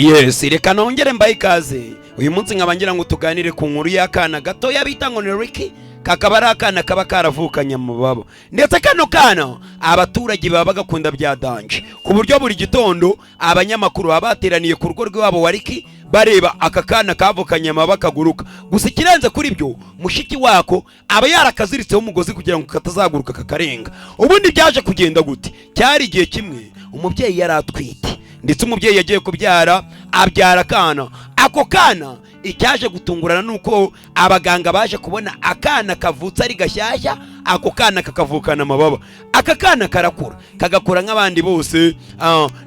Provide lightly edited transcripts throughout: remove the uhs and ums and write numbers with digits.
Yes, reka nongere mbahe ikaze. Uyu munsi nkaba ngira ngo tuganire ku nkuru y'akana gatoya bita ngo ni Ricky, kakaba ari akana kaba karavukanye amababa. Ndetse kano kana abaturage baba bagakunda bya danger, ku buryo buri gitondo abanyamakuru baba bateraniye ku rugo rw'iwabo wa Ricky bareba aka kana kavukanye amababa kaguruka. Gusa ikirenze kuri ibyo, mushiki wako aba yarakaziritseho umugozi kugira ngo katazaguruka kakarenga. Ubundi byaje kugenda gute? Cyari igihe kimwe umubyeyi yari atwite, ndetse umubyeyi yagiye kubyara, abyara akana. Ako kana, icyaje gutungurana ni uko abaganga baje kubona akana kavutse ari gashyashya, ako kana kakavukana amababa. Aka kana karakura, kagakura nk'abandi bose,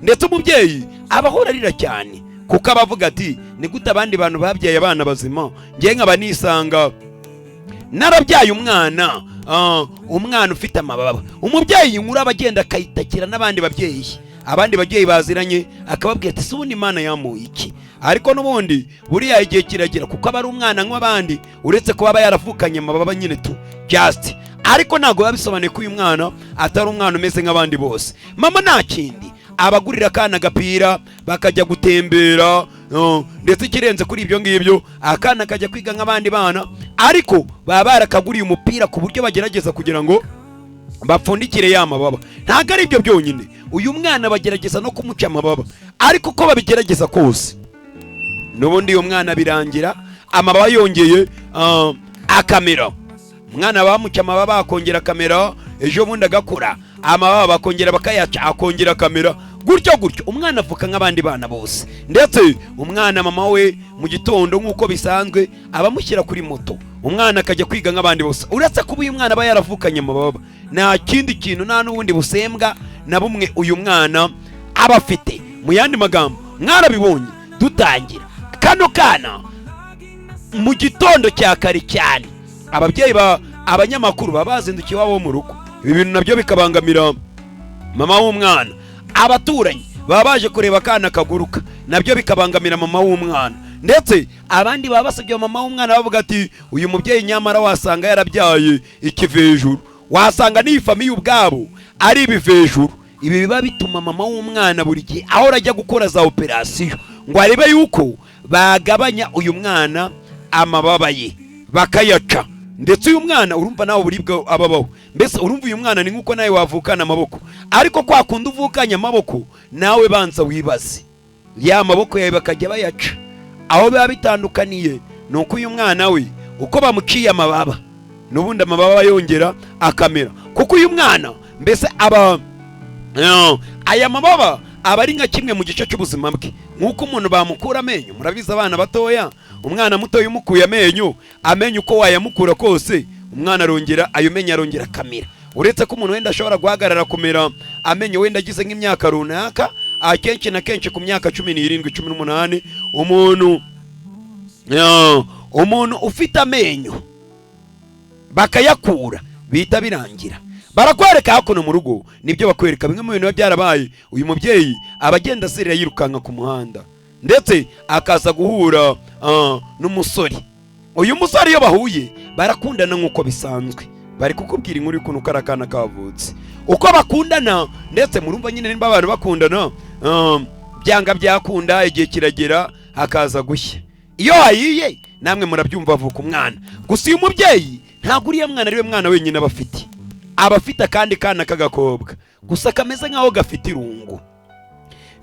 ndetse umubyeyi aba ahora arira cyane, kuko aba avuga ati: "Ni gute abandi bantu babyaye abana bazima, ngewe nkaba nisanga narabyaye umwana ufite amababa?" Umubyeyi inkuru aba agenda akayitakira n'abandi babyeyi, abandi babyeyi baziranye, akababwira ati: "Si ubundi Imana yamuye iki?" Ariko n'ubundi buriya igihe kiragera, kuko aba ari umwana nk'abandi, uretse kuba aba yaravukanye amababa nyine tu just, ariko ntabwo biba bisobanuye ko uyu mwana atari umwana umeze nk'abandi bose. Mama nta kindi, abagurira akana agapira, bakajya gutembera, ndetse ikirenze kuri ibyo ngibyo, akana kajya kwiga nk'abandi bana, ariko baba barakaguriye umupira ku buryo bagerageza kugira ngo bapfundikire ya mababa. Ntabwo ari ibyo byonyine, uyu mwana bagerageza no kumuca amababa, ariko uko babigerageza kose, n'ubundi uyu mwana birangira amababa yongeye akamera. Umwana bamuca amababa akongera akamera, ejo bundi agakura, amababa bakongera bakayaca, akongera akamera, gutyo gutyo. Umwana avuka nk'abandi bana bose. Ndetse umwana, mama we mu gitondo nk'uko bisanzwe abamushyira kuri moto, umwana akajya kwiga nk'abandi bose. Uretse kuba uyu mwana aba yaravukanye amababa, nta kindi kintu, nta n'ubundi busembwa na bumwe uyu mwana aba afite. Mu yandi magambo, mwarabibonye dutangira, kano kana mu gitondo cya kare cyane ababyeyi ba abanyamakuru baba bazindukiye iwabo mu rugo. Ibi bintu nabyo bikabangamira mama w'umwana. Abaturanyi baba baje kureba akana kaguruka, nabyo bikabangamira mama w'umwana. Ndetse abandi baba basabye mama w'umwana, bavuga ati: "Uyu mubyeyi nyamara wasanga yarabyaye ikivejuru, wasanga n'iyi famille ubwabo ari ibivejuru." Ibi biba bituma mama w'umwana buri gihe ahora ajya gukora za operasiyo ngo arebe yuko bagabanya uyu mwana amababa ye, bakayaca. Ndetse uyu mwana, urumva nawe uburibwe ababaho. Mbese urumva uyu mwana ni nk'uko nawe wavukana amaboko, ariko kwa kundi uvukanye amaboko, nawe banza wibaze, ya maboko yawe bakajya bayaca. Aho biba bitandukaniye ni uko uyu mwana we, uko bamuciye amababa, n'ubundi amababa yongera akamera, kuko uyu mwana mbese aba no, aya mababa aba ari nka kimwe mu gice cy'ubuzima bwe, nk'uko umuntu bamukura amenyo. Murabizi, abana batoya, umwana mutoya umukuye amenyo, amenyo uko wayamukura kose, umwana arongera ayo menyo arongera akamera, uretse ko umuntu wenda ashobora guhagarara kumera amenyo wenda agize nk'imyaka runaka. Akenshi na kenshi ku myaka 17, 18, umuntu, no, umuntu ufite amenyo bakayakura bihita birangira. Barakwereka hakuno mu rugo, nibyo bakwereka bimwe mu bintu biba byarabaye. Uyu mubyeyi aba agenda aserera, yirukanka ku muhanda, ndetse akaza guhura n'umusore. Uyu musore iyo bahuye barakundana nk'uko bisanzwe. Bari kukubwira inkuru y'ukuntu kari akana kavutse, uko bakundana. Ndetse murumva nyine, nimba abantu bakundana, byanga byakunda igihe kiragera hakaza gushya. Iyo hahiye, namwe murabyumva, avuka umwana. Gusa uyu mubyeyi ntabwo uriya mwana ari we mwana wenyine aba afite, aba afite akandi kana k'agakobwa, gusa kameze nk'aho gafite irungu.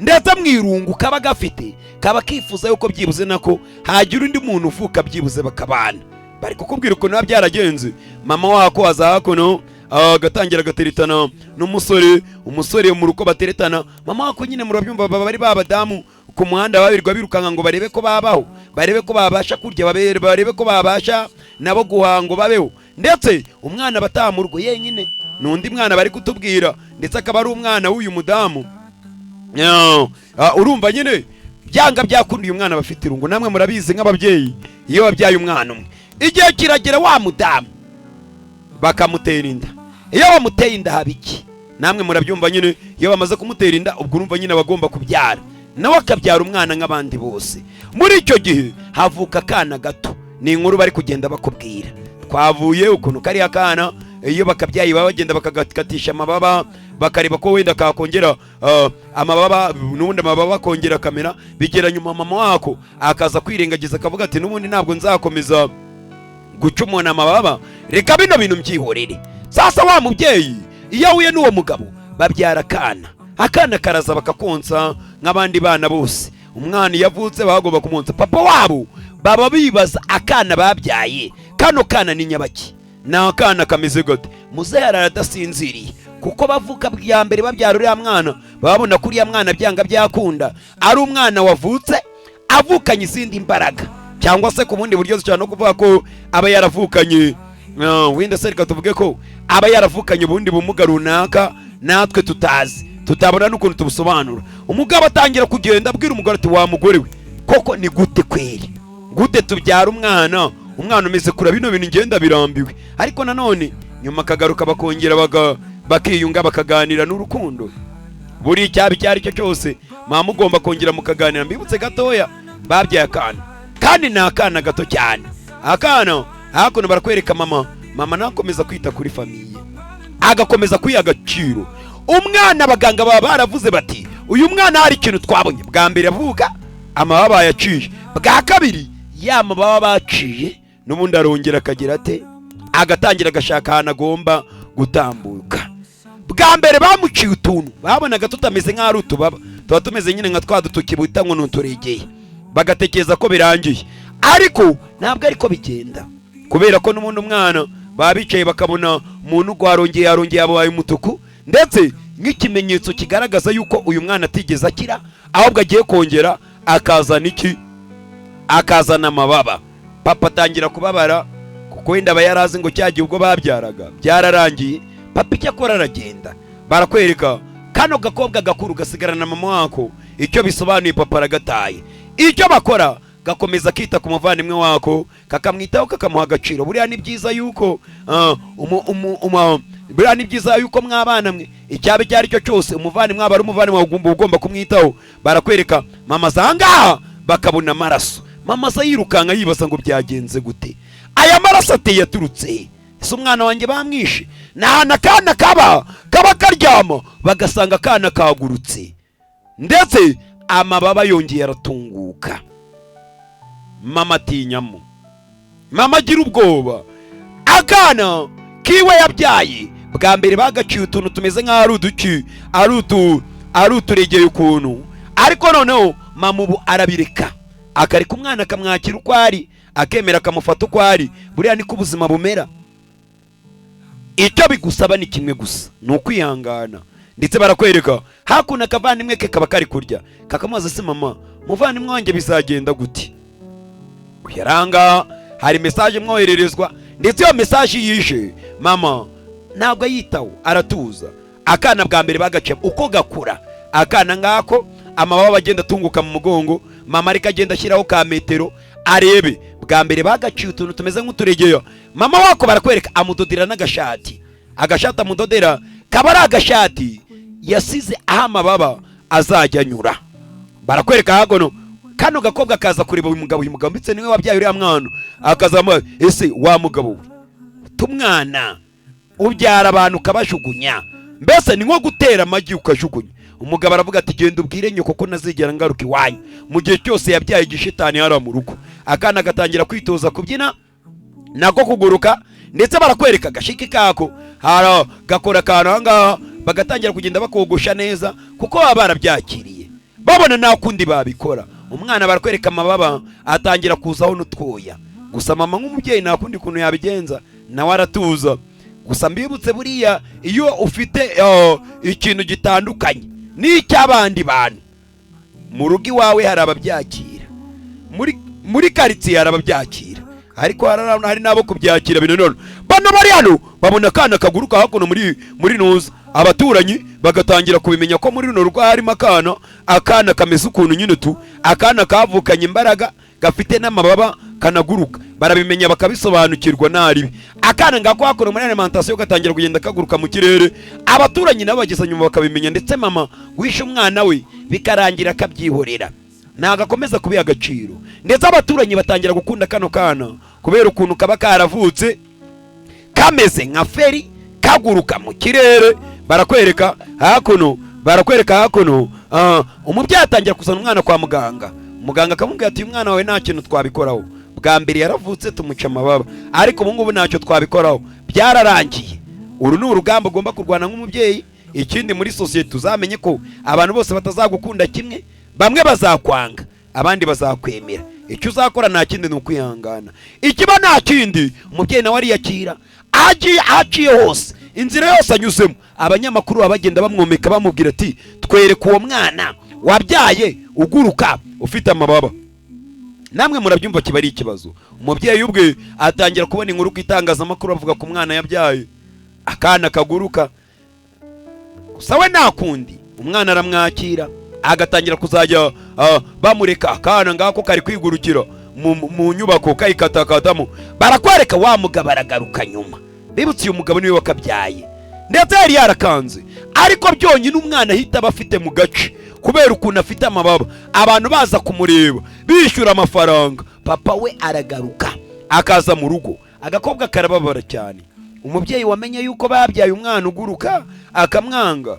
Ndetse mu irungu kaba gafite, kaba kifuza yuko byibuze nako hagira undi muntu uvuka, byibuze bakabana. Bari kukubwira ukuntu biba byaragenze. Mama wako aza hakuno, agatangira agateretana n'umusore. Umusore mu rugo bateretana, mama wako nyine murabyumva, baba bari ba badamu ku muhanda babirirwa birukanka ngo barebe ko babaho, barebe ko babasha kurya, barebe ko babasha nabo guhaha ngo babeho. Ndetse umwana bataha mu rugo yenyine ni undi mwana bari kutubwira, ndetse akaba ari umwana w'uyu mudamu. Urumva nyine byanga byakunda uyu mwana bafite irungu. Namwe murabizi nk'ababyeyi, iyo wabyaye umwana umwe, igihe kiragera wa mudamu bakamutera inda. Iyo bamuteye inda haba iki? Namwe murabyumva nyine. Iyo bamaze kumutera inda, ubwo urumva nyine bagomba kubyara, nawe akabyara umwana nk'abandi bose. Muri icyo gihe havuka akana gato. Ni inkuru bari kugenda bakubwira. Twavuye ukuntu kariya kana iyo bakabyaye baba bagenda bakagakatisha amababa. Bakareba ko wenda kakongera amababa, n'ubundi amababa akongera akamera. Bigera nyuma mama wako akaza kwirengagiza, akavuga ati: "N'ubundi ntabwo nzakomeza guca umuntu amababa, reka bino bintu mbyihorere." Sasa wa mubyeyi iyo ahuye n'uwo mugabo babyara akana, akana karaza bakakonsa nk'abandi bana bose. Umwana iyo avutse baba bagomba kumwonsa. Papa wabo baba bibaza akana babyaye, kano kana ni nyabaki? Ni akana kameze gute? Muzehe arara adasinziriye, kuko bavuka bwa mbere babyara uriya mwana babona ko uriya mwana byanga byakunda ari umwana wavutse avukanye izindi mbaraga, cyangwa se ku bundi buryo dushobora no kuvuga ko aba yaravukanye, wenda se reka tuvuge ko aba yaravukanye ubundi bumuga runaka natwe tutazi, tutabona n'ukuntu tubusobanura. Umugabo atangira kugenda abwira umugore ati: "Wa mugore we, koko ni gute kweri? Gute tubyara umwana, umwana umeze kura? Bino bintu ngenda birambiwe." Ariko nanone nyuma akagaruka, bakongera bakiyunga, bakaganira n'urukundo. Buri icyaba icyo ari cyo cyose mama mugomba kongera mukaganira. Mbibutse gatoya, babyaye akana, kandi ni akana gato cyane. Akana hakuno barakwereka mama, mama nakomeza kwita kuri famille, agakomeza kwiha agaciro. Umwana abaganga baba baravuze bati: "Uyu mwana hari ikintu twabonye. Bwa mbere avuka amababa yaciye, bwa kabiri ya mababa baciye n'ubundi arongera akagira ate? Agatangira agashaka ahantu agomba gutambuka." Bwa mbere bamuciye utuntu babonaga tutameze nk'aho ari utubaba, tuba tumeze nyine nka twa dutoki bita ngo ni uturegeye, bagatekereza ko birangiye, ariko ntabwo ariko bigenda, kubera ko n'ubundi umwana baba bicaye bakabona umuntu warongeye yarongeye yabaye umutuku, ndetse nk'ikimenyetso kigaragaza yuko uyu mwana atigeze akira, ahubwo agiye kongera akazana iki? Akazana amababa. Papa atangira kubabara, kuko wenda aba yarazi ngo cya gihe ubwo babyaraga byararangiye. Papa icyo akora aragenda. Barakwereka kano gakobwa gakuru gasigarana mama wako. Icyo bisobanuye, papa aragataye. Icyo bakora, gakomeza kita ku muvandimwe wako, kakamwitaho, kakamuha agaciro. Buriya ni byiza yuko buriya ni byiza yuko mwabana mwe, icyaba icyo ari cyo cyose, umuvandimwe aba ari umuvandimwe wawe, ugomba kumwitaho. Barakwereka mama za ngaha bakabona amaraso. Mama aza yirukanka yibaza ngo byagenze gute? Aya maraso ateye aturutse he? Ese umwana wanjye bamwishe? Ni ahantu akana kaba karyama, bagasanga akana kagurutse, ndetse amababa yongeye aratunguka. Mama atinyamo, mama agira ubwoba. Akana kiwe yabyaye bwa mbere bagaciye utuntu tumeze nk'aho ari uduki, ari uturegeye ukuntu, ariko noneho mama ubu arabireka, akareka umwana akamwakira uko ari, akemera akamufata uko ari. Buriya niko ubuzima bumera. Icyo bigusaba ni kimwe gusa, ni ukwihangana. Ndetse barakwereka hakuno akavandimwe ke kaba kari kurya, kakamubaza: "Se mama, muvandimwe wanjye bizagenda gute?" Yaranga hari message imwohererezwa, ndetse iyo message yishe mama ntabwo ayitaho, aratuza. Akana bwa mbere bagaciye, uko gakura akana ngako amababa agenda atunguka mu mugongo, mama ariko agenda ashyiraho ka metero arebe. Bwa mbere bagaciye utuntu tumeze nk'uturegeyo, mama wako barakwereka amudodera n'agashati. Agashati amudodera kaba ari agashati yasize aho amababa azajya anyura. Barakwereka hagono kano gakobwa kaza kureba uyu mugabo. Uyu mugabo ndetse niwe wabyaye uriya mwana. Akazamuha: "Ese wa mugabo we, tumwana ubyara abantu ukabajugunya, mbese ni nko gutera amagi ukajugunya." Umugabo aravuga ati: "Genda ubwire nyoko ko ntazigera ngaruka iwanyu mu gihe cyose yabyaye igishitani hariya mu rugo." Akana gatangira kwitoza kubyina nako kuguruka, ndetse barakwereka agashiki kako haro gakora akantu ahangaha, bagatangira kugenda bakogosha neza, kuko baba barabyakiriye, babona nta kundi babikora. Umwana barakwereka amababa atangira kuzaho n'utwoya. Gusa mama nk'umubyeyi nta kundi kuntu yabigenza, nawe aratuza. Gusa mbibutse, buriya iyo ufite ikintu gitandukanye n'icy'abandi bantu mu rugo iwawe, hari ababyakira, muri karitsiye hari ababyakira, ariko hari n'abo kubyakira binanone. Bano bari hano babona akana kaguruka hakuno muri nuza, abaturanyi bagatangira kubimenya ko muri runo rugo harimo akana, akana kameze ukuntu nyine tu, akana kavukanye imbaraga, gafite n'amababa, kanaguruka. Barabimenya, bakabisobanukirwa naribi. Akana ngako hakuno muri alimentation gatangira kugenda kaguruka mu kirere. Abaturanyi nabo bageza nyuma bakabimenya, ndetse mama wishe umwana we bikarangira akabyihorera, ntabwo akomeza kubiha agaciro. Ndetse abaturanyi batangira gukunda kano kana kubera ukuntu kaba karavutse kameze nka feri, kaguruka mu kirere. Barakwereka hakuno, barakwereka hakuno, umubyeyi atangira kuzana umwana kwa muganga. Muganga akamubwira ati: "Uyu mwana wawe nta kintu twabikoraho. Bwa mbere yaravutse tumuca amababa, ariko ubu ngubu ntacyo twabikoraho, byararangiye." Uru ni urugamba ugomba kurwana nk'umubyeyi. Ikindi, muri sosiyete uzamenye ko abantu bose batazagukunda kimwe. Bamwe bazakwanga, abandi bazakwemera. Icyo uzakora nta kindi, ni ukwihangana. Ikiba nta kindi, umubyeyi nawe ariyakira. Agiye ahaciye hose, inzira yose anyuzemo, abanyamakuru baba bagenda bamwomeka, bamubwira ati: "Twereke uwo mwana wabyaye uguruka ufite amababa." Namwe murabyumva, kiba ari ikibazo. Umubyeyi ubwe atangira kubona inkuru ku itangazamakuru bavuga ku mwana yabyaye, akana kaguruka. Gusa we nta kundi, umwana aramwakira, agatangira kuzajya bamureka. Akana ngako kari kwigurukira mu nyubako, kayikatakatamo. Barakwereka wa mugabo aragaruka nyuma. Bibutse, uyu mugabo niwe wakabyaye, ndetse yari yarakanze. Ariko byonyine umwana ahita aba afite mu gace kubera ukuntu afite amababa, abantu baza kumureba bishyura amafaranga. Papa we aragaruka, akaza mu rugo, agakobwa karababara cyane. Umubyeyi wamenye yuko babyaye umwana uguruka akamwanga,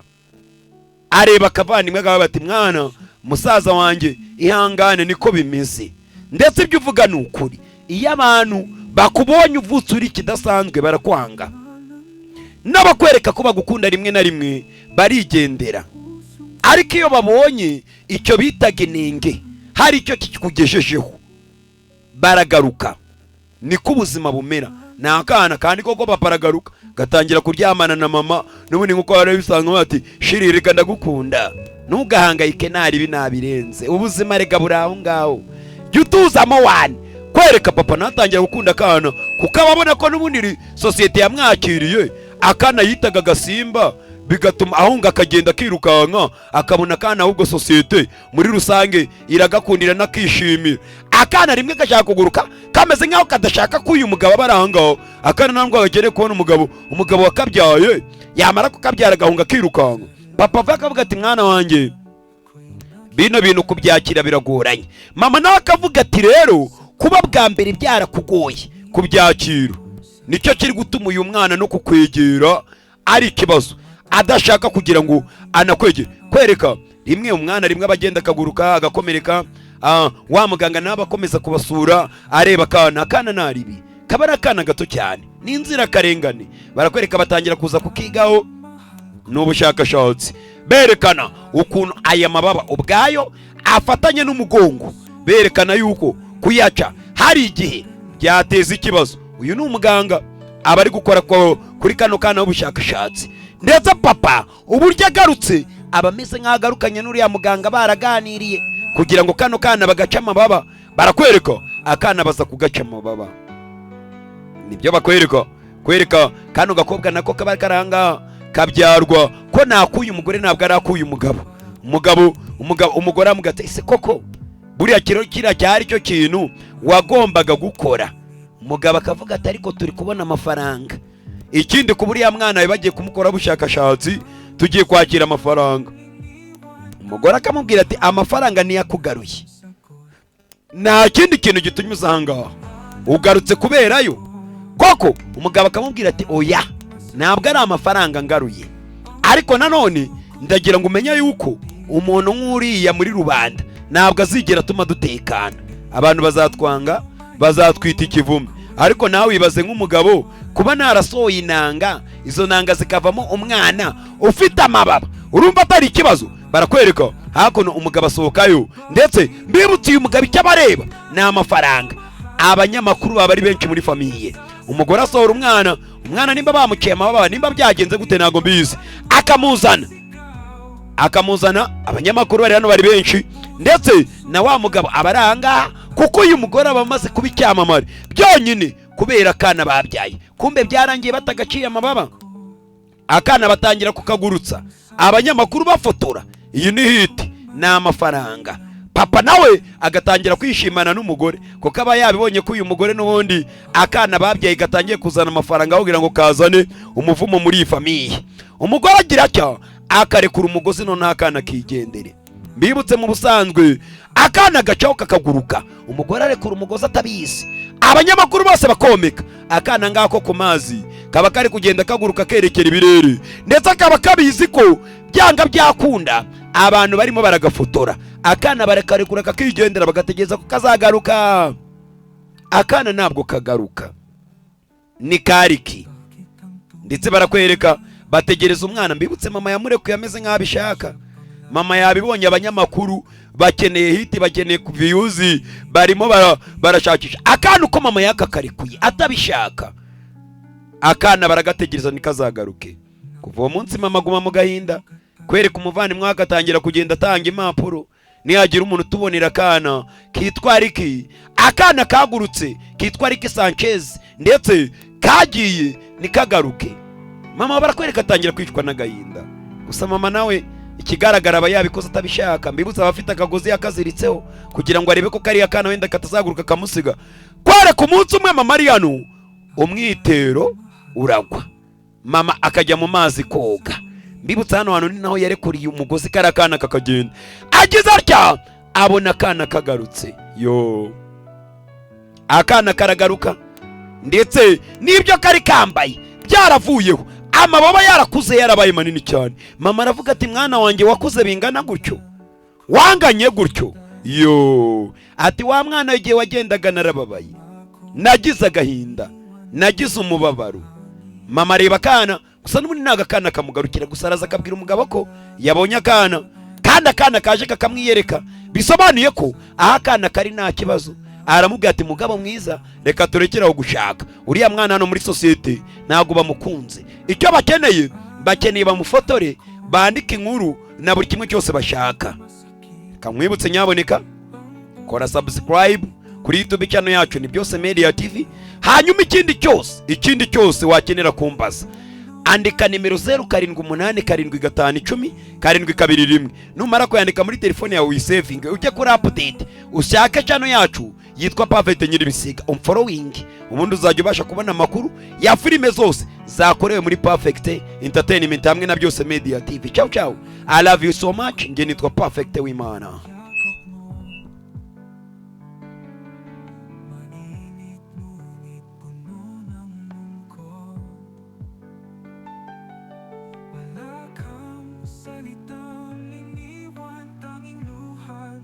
areba akavandimwe akavuga bati: "Mwana musaza wanjye, ihangane, niko bimeze. Ndetse ibyo uvuga ni ukuri. Iyo abantu bakubonye uvutse uri ikidasanzwe barakwanga, n'abakwereka ko bagukunda rimwe na rimwe barigendera. Ariko iyo babonye icyo bitaga inenge hari icyo kikugejejeho, baragaruka. Niko ubuzima bumera." Ni akana kandi koko, papa aragaruka, gatangira kuryamana na mama n'ubundi nk'uko bari bisanzwe, bati: "Chérie, reka ndagukunda, ntugahangayike, naribi nabirenze. Ubuzima reka buri aho ngaho, jya utuzamo wani." Kwereka papa natangira gukunda akana, kuko aba abona ko n'ubundi sosiyete yamwakiriye. Akana yitaga agasimba bigatuma ahunga akagenda akirukanka, akabona akana ahubwo sosiyete muri rusange iragakundira n'akishimira. Akana rimwe gashaka kuguruka, kameze nk'aho kadashaka ko uyu mugabo aba ari aho ngaho. Akana ntabwo gakeneye kubona umugabo, umugabo wakabyaye. Yamara kukabyara agahunga akirukanka. Papa avuga, akavuga ati: "Mwana wanjye, bino bintu kubyakira biragoranye." Mama nawe akavuga ati: "Rero kuba bwa mbere byarakugoye kubyakira, nicyo kiri gutuma uyu mwana no kukwegera ari ikibazo, adashaka kugira ngo anakwegere." Kwereka rimwe umwana rimwe aba agenda akaguruka agakomereka. Wa muganga nawe akomeza kubasura, areba akana. Akana naribi kaba ari akana gato cyane, ni inzirakarengane. Barakwereka batangira kuza kukigaho, ni ubushakashatsi, berekana ukuntu aya mababa ubwayo afatanye n'umugongo, berekana yuko kuyaca hari igihe byateza ikibazo. Uyu ni umuganga, aba ari gukora kuri kano kana w'ubushakashatsi. Ndetse papa uburyo agarutse, aba ameze nk'aho agarukanye n'uriya muganga, baraganiriye kugira ngo kano kana bagace amababa. Barakwereka akana baza kugaca amababa, nibyo bakwereka. Kwereka kano gakobwa nako kaba karanga kabyarwa ko nakuye umugore, ntabwo ari akuye umugabo. Umugabo, umugore aramubwira ati: "Ese koko buriya kiro kiriya cyari cyo kintu wagombaga gukora?" Umugabo akavuga ati: "Ariko turi kubona amafaranga. Ikindi, kuba uriya mwana bagiye kumukoraho ubushakashatsi, tugiye kwakira amafaranga." Umugore akamubwira ati: "Amafaranga niyo akugaruye? Nta kindi kintu gitumye uza aha ngaha, ugarutse kuberayo koko?" Umugabo akamubwira ati: "Oya, ntabwo ari amafaranga ngaruye, ariko nanone ndagira ngo umenye yuko umuntu nk'uriya muri rubanda ntabwo azigera atuma dutekana. Abantu bazatwanga, bazatwita ikivume. Ariko nawe wibaze nk'umugabo, kuba narasohoye inanga, izo nanga zikavamo umwana ufite amababa, urumva atari ikibazo?" Barakwereka hakuno umugabo asohokayo. Ndetse mbibutse, uyu mugabo icyo abareba ni amafaranga. Abanyamakuru baba ari benshi muri famille. Umugore asohora umwana, umwana nimba bamuciye amababa, nimba byagenze gute ntabwo mbizi, akamuzana, akamuzana. Abanyamakuru bari hano bari benshi, ndetse na wa mugabo aba ari ahangaha, kuko uyu mugore aba amaze kuba icyamamare byonyine kubera akana babyaye. Kumbe byarangiye batagaciye amababa, akana batangira kukagurutsa, abanyamakuru bafotora. Iyi ni hit, ni amafaranga. Papa nawe agatangira kwishimana n'umugore, kuko aba yabibonye ko uyu mugore n'ubundi akana babyaye gatangiye kuzana amafaranga aho kugira ngo kazane umuvumo muri iyi famille. Umugore agira atya akarekura umugozi, noneho akana kigendere. Mbibutse, mu busanzwe akana gacaho kakaguruka, umugore arekura umugozi atabizi, abanyamakuru bose bakomeka akana ngako ku mazi. Kaba kari kugenda kaguruka kerekera ibirere, ndetse akaba kabizi ko byanga byakunda abantu barimo baragafotora. Akana barakarekura kakigendera, bagategereza ko kazagaruka. Akana ntabwo kagaruka, ni kariki. Ndetse barakwereka bategereza umwana. Mbibutse, mama yamurekuye ameze nk'aho abishaka. Mama yabibonye, abanyamakuru bakeneye hit, bakeneye views, barimo barashakisha akana. Uko mama yakakarekuye atabishaka, akana baragategereza ntikazagaruke. Kuva uwo munsi mama aguma mu gahinda, kwereka umuvandimwe we, agatangira kugenda atanga impapuro: nihagira umuntu utubonera akana kitwa Riki, akana kagurutse kitwa Riki Sanchez, ndetse kagiye ntikagaruke. Mama barakwereka atangira kwicwa n'agahinda. Gusa mama nawe ikigaragara aba yabikoze atabishaka. Mbibutsa, abafite akagozi yakaziritseho kugira ngo arebe ko kariya kana wenda katazaguruka kamusiga. Kwereka umunsi umwe mama ari hano, umwitero uragwa, mama akajya mu mazi koga. Mbibutsa, hano hantu ni naho yarekuriye umugozi kariya kana kakagenda. Agize atya abona akana kagarutse. Yo, akana karagaruka, ndetse n'ibyo kari kambaye byaravuyeho, amababa yarakuze, yarabaye manini cyane. Mama aravuga ati: "Mwana wanjye, wakuze bingana gutyo, wanganye gutyo?" Yo, ati: "Wa mwana, igihe wagendaga narababaye, nagize agahinda, nagize umubabaro." Mama areba akana gusa, n'ubundi ntabwo akana kamugarukira. Gusa araza akabwira umugabo ko yabonye akana, kandi akana kaje kakamwiyereka, bisobanuye ko aho akana kari nta kibazo. Aramubwira ati: "Mugabo mwiza, reka turekere aho gushaka uriya mwana. Hano muri sosiyete ntabwo bamukunze. Icyo bakeneye, bakeneye bamufotore, bandike inkuru na buri kimwe cyose bashaka." Kamwibutse, nyaboneka kora subscribe kuri YouTube channel yacu, ni Byose Media TV. Hanyuma ikindi cyose wakenera kumbaza, andika nimero 0787510721. Numara kuyandika muri telefone yawe, uyisevinge, ujye kuri update, ushake channel yacu yitwa Perfect Nyiribisiga, umfollowing, ubundi uzajya ubasha kubona amakuru ya filime zose zakorewe muri Perfect Entertainment hamwe na Byose Media TV. Ciao ciao, I love you so much. Njye nitwa Perfect w'Imana.